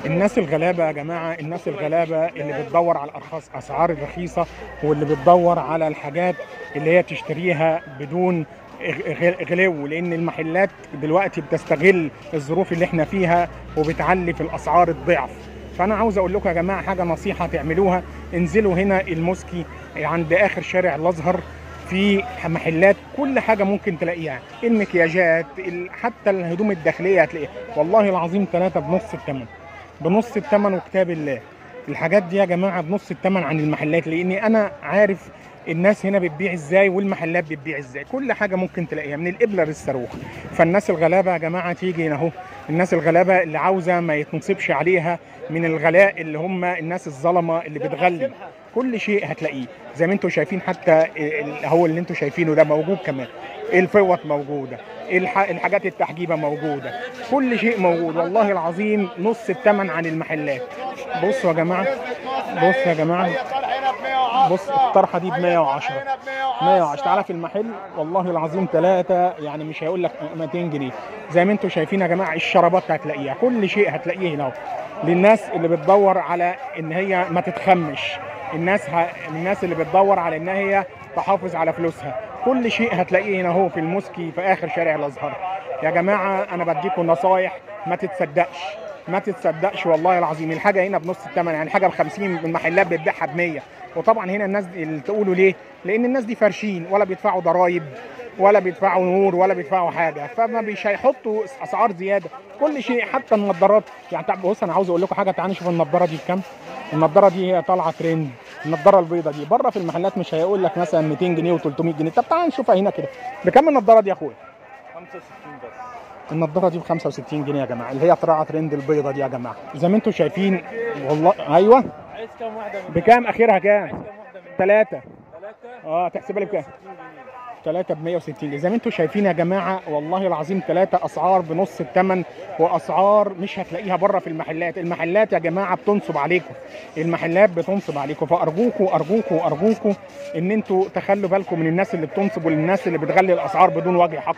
الناس الغلابة يا جماعة، الناس الغلابة اللي بتدور على الارخص، اسعار الرخيصة، واللي بتدور على الحاجات اللي هي تشتريها بدون غلو، لان المحلات دلوقتي بتستغل الظروف اللي احنا فيها وبتعلي في الاسعار الضعف. فانا عاوز اقول لكم يا جماعة حاجة، نصيحة تعملوها، انزلوا هنا الموسكي عند اخر شارع الازهر، في محلات كل حاجة ممكن تلاقيها، المكياجات، حتى الهدوم الداخلية هتلاقيها والله العظيم ثلاثة بنص الثمن، بنص الثمن وكتاب الله. الحاجات دي يا جماعة بنص الثمن عن المحلات، لاني انا عارف الناس هنا بتبيع ازاي والمحلات بتبيع ازاي، كل حاجة ممكن تلاقيها من الابله للصاروخ. فالناس الغلابة يا جماعة تيجي هنا اهو، الناس الغلابة اللي عاوزه ما يتنصبش عليها من الغلاء، اللي هم الناس الظلمة اللي بتغلي، كل شيء هتلاقيه زي ما انتم شايفين. حتى هو اللي انتم شايفينه ده موجود، كمان الفوط موجودة، الحاجات التحجيبه موجودة، كل شيء موجود والله العظيم نص الثمن عن المحلات. بصوا يا جماعة، بصوا يا جماعة، بص الطرحة دي ب 110، 110. تعالى في المحل والله العظيم ثلاثة، يعني مش هيقول لك 200 جنيه. زي ما انتم شايفين يا جماعة الشرابات هتلاقيها، كل شيء هتلاقيه هنا للناس اللي بتدور على ان هي ما تتخمش، الناس اللي بتدور على ان هي تحافظ على فلوسها، كل شيء هتلاقيه هنا اهو في الموسكي في اخر شارع الازهر. يا جماعة انا بديكم نصايح ما تتصدقش، ما تتصدقش والله العظيم. الحاجة هنا بنص الثمن، يعني حاجة ب 50 المحلات بتبيعها ب 100. وطبعا هنا الناس اللي تقولوا ليه؟ لان الناس دي فارشين، ولا بيدفعوا ضرايب ولا بيدفعوا نور ولا بيدفعوا حاجة، فما مش هيحطوا اسعار زيادة. كل شيء حتى النضارات، يعني بص انا عاوز اقول لكم حاجة، تعالوا نشوف النضارة دي بكام. النضارة دي هي طالعه ترند، النضارة البيضة دي بره في المحلات مش هيقول لك مثلا 200 جنيه و300 جنيه. طب تعالوا نشوفها هنا كده بكام النضارة دي يا اخويا؟ 65 بس. النضارة دي ب 65 جنيه يا جماعة، اللي هي طالعه ترند البيضة دي يا جماعة، زي ما انتم شايفين والله. ايوه عايز كام واحدة؟ بكام اخرها؟ كام؟ ثلاثة. ثلاثة؟ تحسبها لي بكام؟ 3 ب 160 جنيه. زي ما انتم شايفين يا جماعة والله العظيم ثلاثة اسعار بنص الثمن، واسعار مش هتلاقيها بره في المحلات. المحلات يا جماعة بتنصب عليكم، المحلات بتنصب عليكم. فارجوكوا ارجوكوا ارجوكوا ان انتوا تخلوا بالكم من الناس اللي بتنصب والناس اللي بتغلي الاسعار بدون وجه حق.